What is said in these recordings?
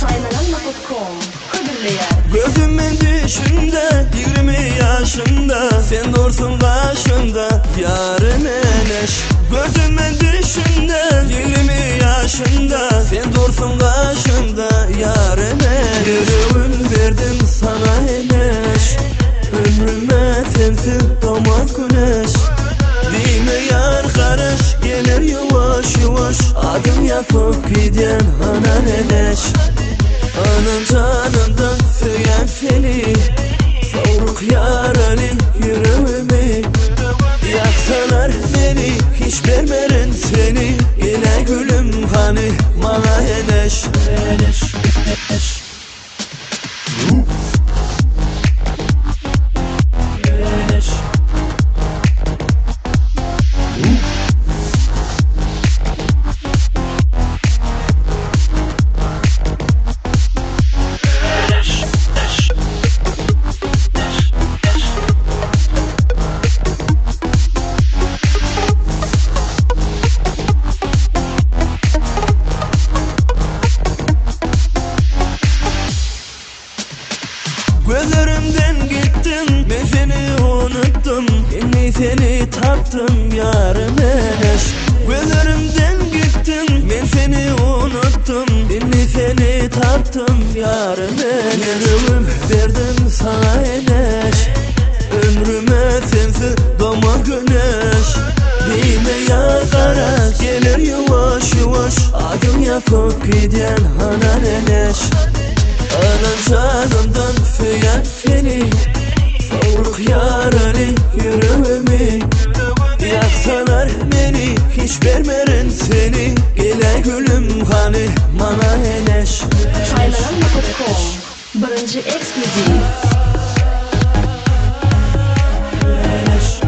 Çaýlananma.com hödürleýär. Gördüm men düşümde 20 yaşımda Sen dursun başımda yarım eneş Gördüm men düşümde 20 yaşımda Sen dursun başımda yarım eneş Yüreğim verdim sana eneş Ömrüme sensiz doğmaz güneş Dime yar karış gelir yavaş yavaş Adım yapıp giden anan eneş Anam canımdan söyän seni Soğuk yaralı yüreğimi Yaksalar beni hiç vermerin seni Yine gülüm hani bana eneş Eneş, eneş Eneş Gözlerimden gittin ben seni unuttum Yeni seni taptım yarım eneş Gözlerimden gittin ben seni unuttum Yeni seni taptım yarım eneş Yüreğim verdim sana eneş Ömrüme sensiz doğmaz güneş Dime yar kara gelir yavaş yavaş Adım yapıp giden anan eneş Anam canımdan söyän seni Soğuk yaralı yüreğimi Yaksalar beni hiç vermerin seni Gele gülüm hani bana eneş Çaýlananma.com birinji ekskluziw. Eneş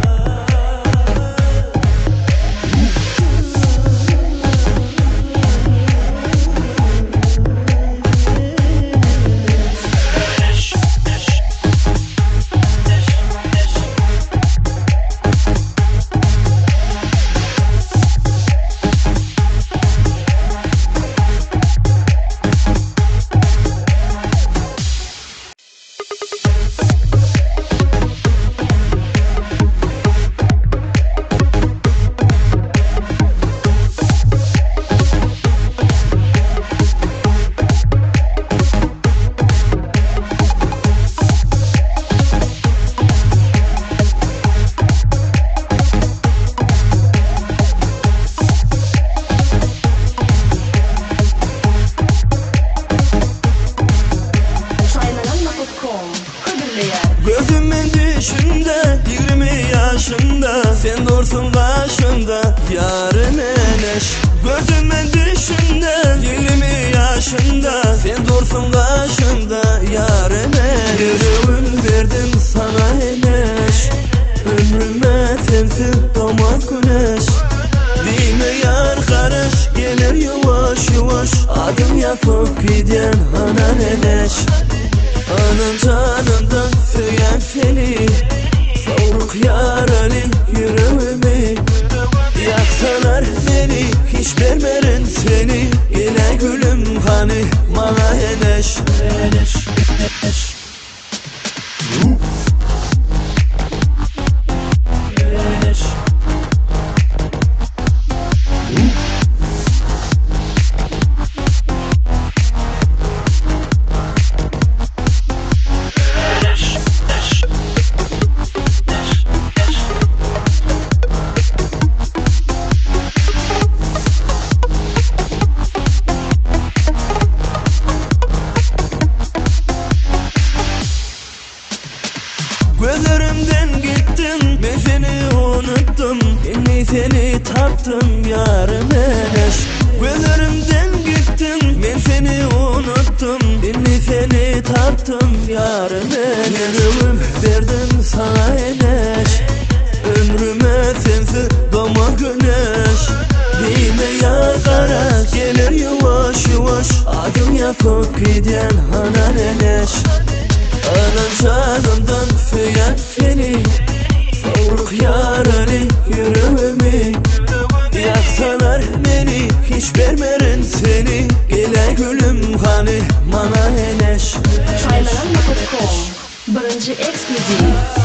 Çaýlananma.com hödürleýär. Gördüm men düşümde 20 yaşımda Sen dursun başımda yarım eneş Gördüm men düşümde 20 yaşımda Sen dursun başımda yarım eneş Yüreğim verdim sana eneş Ömrüme sensiz doğmaz güneş Dime yar karış gelir yavaş yavaş Adım yapıp giden anan eneş Anam canımdan söyän seni Soğuk yaralı yüreğimi Yaksalar beni hiç vermerin seni Yine gülüm hani bana eneş Eneş, eneş Eneş Gözlerimden gittin ben seni unuttum Yeni seni taptım yarım eneş Gözlerimden gittin ben seni unuttum Yeni seni Ýapyp gidýän hanan eneş. Alan janymdan söýen seni. Sowruk ýaraly ýüregimi. Ýaksalar meni hiç bermerin seni. Gele gülüm hany mana eneş. Paýlanan.com Birinji eksklýuziw.